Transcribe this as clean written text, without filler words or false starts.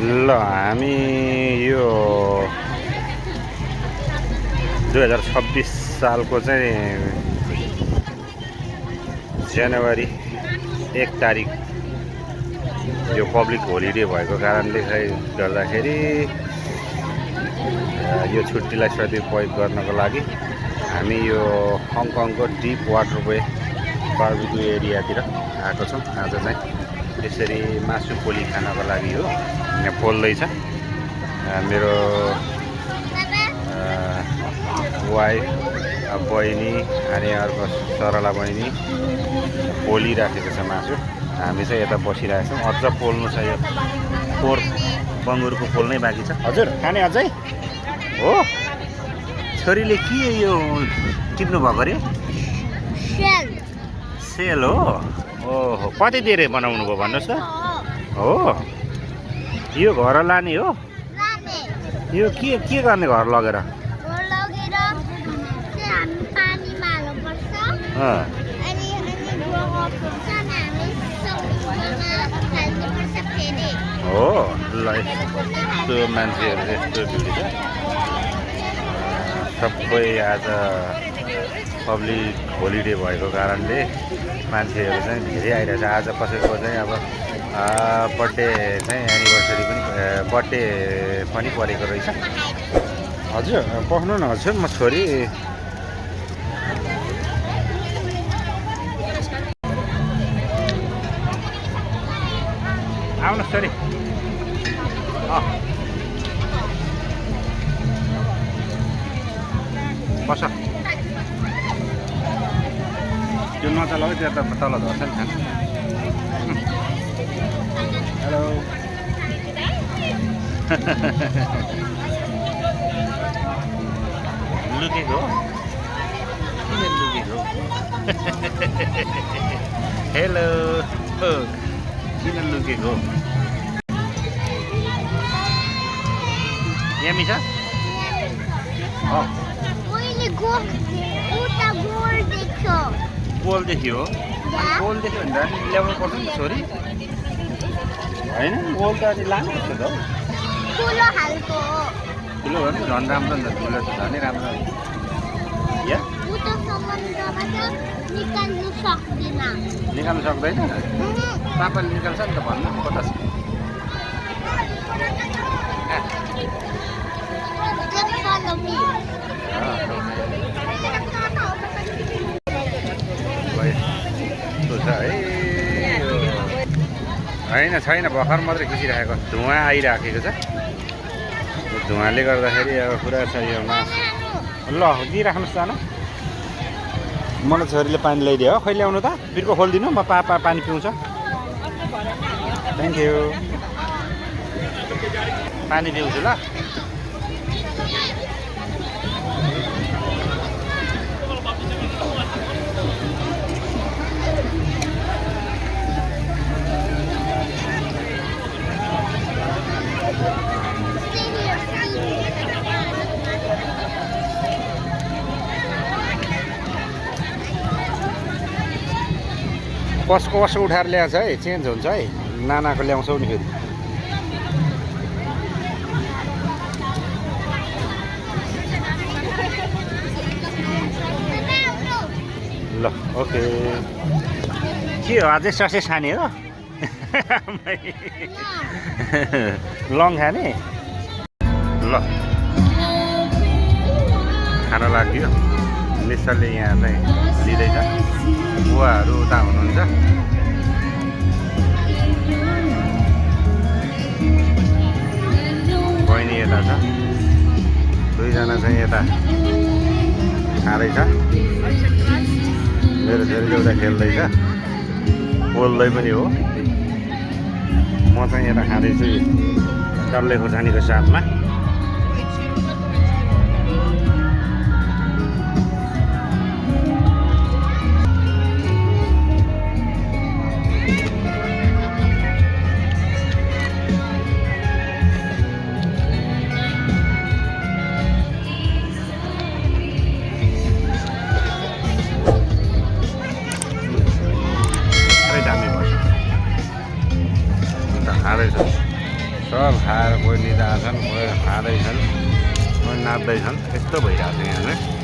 ल हामी यो 2026 सालको चाहिँ जनवरी 1 तारिक यो पब्लिक होलिडे भएको कारणले गर्दाखेरि यो छुट्टीलाई सदुपयोग गर्नको लागि हामी यो हङकङको डिप वाटरवे बार्बिक्यू एरियातिर आएको छौँ। आज चाहिँ यसरी मासु पोली खानको लागि हो। यहाँ पोल्दैछ मेरो वाइफ, बहिनी अनि अर्को सरला बहिनी पोलिराखेको छ मासु। हामी चाहिँ यता बसिरहेको छौँ। अझ पोल्नु छ, यो पोहोर बङ्गुरको पोल्नै बाँकी छ। हजुर खाने अझै हो? छोरीले के यो टिप्नु भएको अरे? सेल हो? ओहो, कति धेरै बनाउनु भयो भन्नुहोस् त? हो, यो घर लाने हो? यो के गर्ने घर लगेर? हो ल, यस्तो मान्छेहरू यस्तो भिड छ। सबै आज पब्लिक होलिडे भएको कारणले मान्छेहरू चाहिँ धेरै आइरहेछ। आज कसैको चाहिँ अब बर्थडे चाहिँ एनिभर्सरी पनि बर्थडे पनि परेको रहेछ। हजुर पख्नु न हजुर, म छोरी आउनुहोस् छोरी। बस त्यो नचलाऊ, त्यो त तल झर्छ नि खाना। हेलो लुकेको हो? किन लुकेको? हेलो किन लुकेको? यमी छ? गोल देख्यो? गोल देख्यो भने त ल्याउनु पर्छ नि छोरी। होइन गोल त अलि लानु पर्छ त हौ। ठुलो हो नि, झन् राम्रो नि त। ठुलो त झनै राम्रो। निकाल्नु सक्दैन? पापाले निकाल्छ नि त, भन्नु कता छ? होइन छैन, भर्खर मात्रै खिचिराखेको। धुवा आइराखेको छ। धुवाले गर्दाखेरि अब पुरा छ यो मासु। ल दिइराख्नुहोस् त न। मलाई छोरीले पानी ल्याइदियो हो। खै ल्याउनु त? बिर्को खोलिदिनु, म पानी पिउँछ। Thank you. पानी पिउँछु ल। कसको उठाएर ल्याएको छ है? चेन्ज हुन्छ है। नानाको ल्याउँछौ नि फेरि। ल ओके। के हो अझै ससेज खाने हो? लङ खाने? ल खाना लाग्यो। मिसरले यहाँ चाहिँ लिँदैछ। बुवाहरू उता हुनुहुन्छ। बहिनी यता छ। दुईजना चाहिँ यता खाँदैछ। मेरो छोरीले उता खेल्दैछ, बोल्दै पनि हो। म चाहिँ यता खाँदैछु डल्ले खोर्सानीको साथमा। खाँदैछ। सब खाएर कोही निदाछन् कोही खाँदैछन् कोही नाच्दैछन् यस्तो भइरहेको छ यहाँ चाहिँ